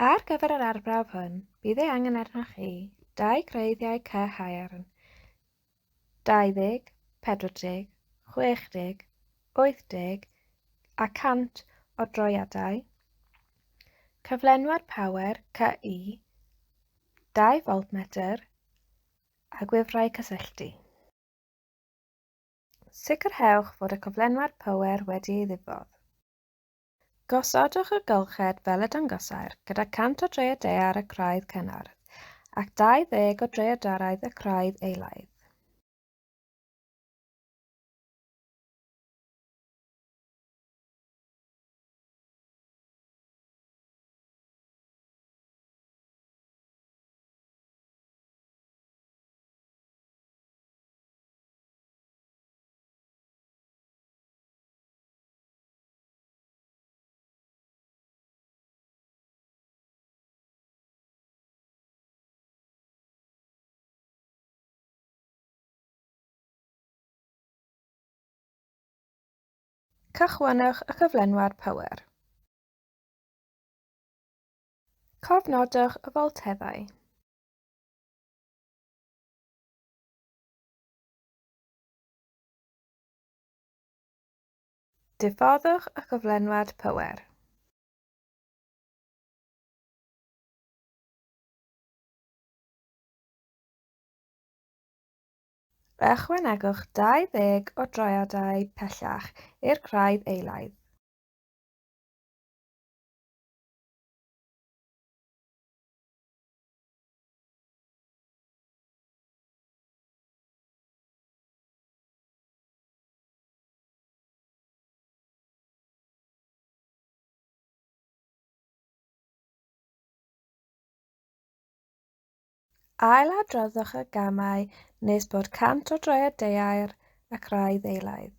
Ar gyfer yr arbrawf hwn, bydd ei angen arnoch chi dau creiddiau C haearn, 20, 40, 60, 80 a 100 o droiadau, cyflenwad power CU, dau voltmetr a gwifrau cysylltu. Sicrhewch fod y cyflenwad power wedi ei ddiffodd. Gosodwch y gylched fel y dangosair, gyda 100 o dreiadau ar y craidd cynhardd ac 20 o dreiadaraidd y craidd eilaidd. Cychwynnwch y cyflenwad power. Cofnodwch y folteddau. Diffoddwch y cyflenwad pŵer. Ychwanegwch 20 o droadau pellach i'r craidd eilaidd. Ailadroddwch y gamau nes bod 100 o droadeuau'r y craidd eilaidd.